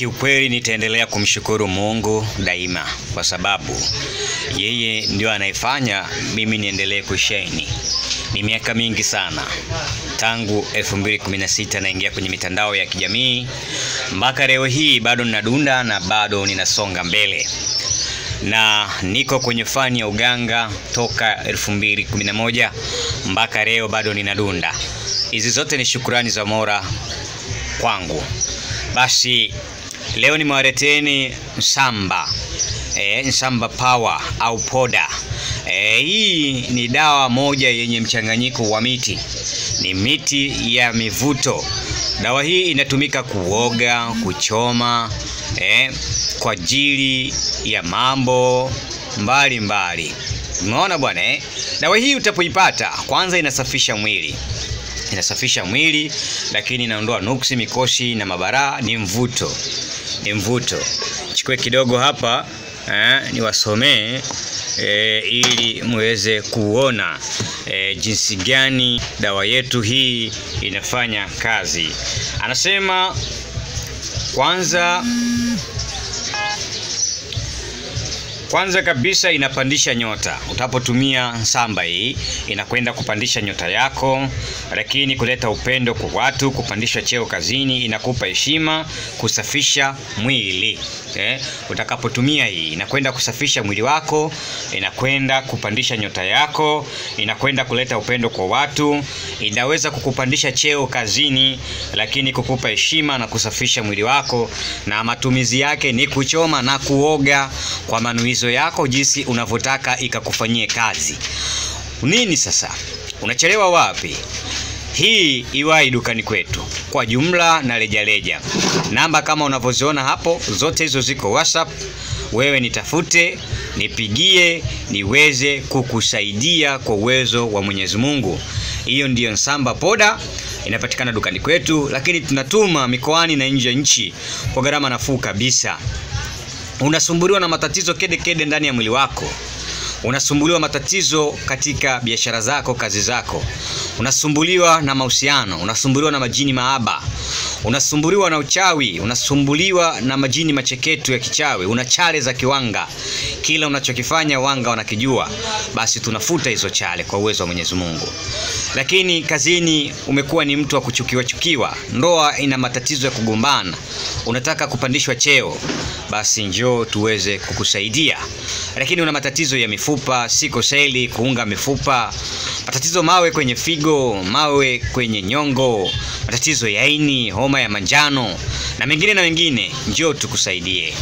Kiukweli nitaendelea kumshukuru Mungu daima kwa sababu yeye ndio anayefanya mimi niendelee kushaini. Ni miaka mingi sana tangu 2016 naingia kwenye mitandao ya kijamii mpaka leo hii bado ninadunda na bado ninasonga mbele. Na niko kwenye fani ya uganga toka 2011 mpaka leo bado ninadunda. Hizi zote ni shukrani za Mola kwangu. Basi leo nimewaleteni Nsamba. Nsamba Power au poda. Hii ni dawa moja yenye mchanganyiko wa miti. Ni miti ya mivuto. Dawa hii inatumika kuoga, kuchoma, kwa ajili ya mambo mbali mbali. Umeona bwana Dawa hii utapoipata, kwanza inasafisha mwili. Inasafisha mwili, lakini inaondoa nuksi, mikosi na mabaraa. Ni mvuto. Ni mvuto. Chukue kidogo hapa, niwasomee ili muweze kuona jinsi gani dawa yetu hii inafanya kazi. Anasema kwanza kabisa inapandisha nyota. Utapotumia Nsamba hii inakwenda kupandisha nyota yako, lakini kuleta upendo kwa watu, kupandisha cheo kazini, inakupa heshima, kusafisha mwili. Utakapotumia hii inakwenda kusafisha mwili wako, inakwenda kupandisha nyota yako, inakwenda kuleta upendo kwa watu, inaweza kukupandisha cheo kazini, lakini kukupa heshima na kusafisha mwili wako. Na matumizi yake ni kuchoma na kuoga kwa manuizo yako jinsi unavyotaka ikakufanyie kazi. Nini sasa? Unachelewa wapi? Hii iwai dukani kwetu kwa jumla na rejareja. Namba kama unavyoziona hapo, zote hizo ziko WhatsApp. Wewe nitafute, nipigie, niweze kukusaidia kwa uwezo wa Mwenyezi Mungu. Hiyo ndiyo Nsamba Poda, inapatikana dukani kwetu, lakini tunatuma mikoani na nje ya nchi kwa gharama nafuu kabisa. Unasumbuliwa na matatizo kede kede ndani ya mwili wako. Unasumbuliwa matatizo katika biashara zako, kazi zako. Unasumbuliwa na mahusiano, unasumbuliwa na majini maaba, unasumbuliwa na uchawi, unasumbuliwa na majini macheketu ya kichawi, una chale za kiwanga. Kila unachokifanya wanga wanakijua. Basi tunafuta hizo chale kwa uwezo wa Mwenyezi Mungu. Lakini kazini umekuwa ni mtu wa kuchukiwa chukiwa, ndoa ina matatizo ya kugombana, unataka kupandishwa cheo, basi njoo tuweze kukusaidia. Lakini una matatizo ya mifupa, sikoseli, kuunga mifupa, matatizo mawe kwenye figo, mawe kwenye nyongo, matatizo ya ini, homa ya manjano na mengine na mengine, njoo tukusaidie.